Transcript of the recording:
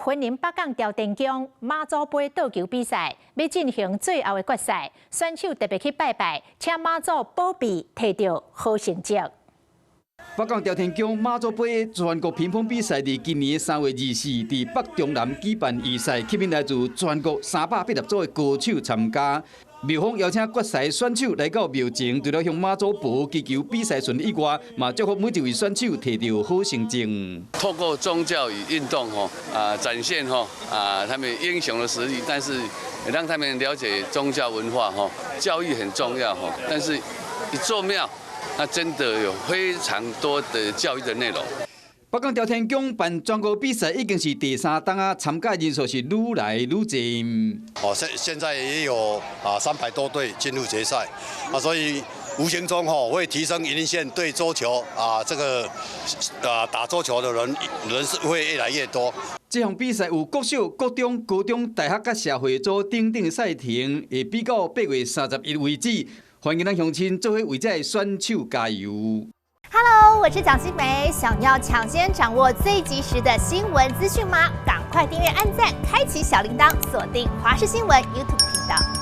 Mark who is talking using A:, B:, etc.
A: 雲林北港朝天宮媽祖杯桌球比賽欲進行最後的決賽，選手特別去拜拜，請媽祖保庇，提著好成績。
B: 北港朝天宮媽祖杯全國乒乓比賽，佇今年3月24佇北中南舉辦預賽，吸引來自全國380組的高手參加。廟方邀請決賽選手來到廟前，除了向媽祖婆祈求比賽順利以外，嘛祝福每一位選手提著好成績。
C: 透過宗教與運動，吼啊展現吼啊他們英雄的實力，但是也讓他們了解宗教文化，吼教育很重要，吼但是一座廟，那真的有非常多的教育的內容。
B: 北港朝天宮辦全國比賽已經是第三冬啊，參加人數是愈來愈濟。
D: 哦，現在也有啊300多隊進入決賽，啊，所以無形中吼會提升雲林縣對桌球啊這個啊打桌球的人是會越來越多。
B: 這項比賽有國小、國中、高中、大學佮社會組等等賽程，會比到8月31為止。歡迎咱鄉親做伙為這選手加油。
E: Hello，我是蔣新梅，想要搶先掌握最及時的新聞資訊嗎？趕快訂閱、按讚、開啟小鈴鐺，鎖定華視新聞 YouTube 頻道。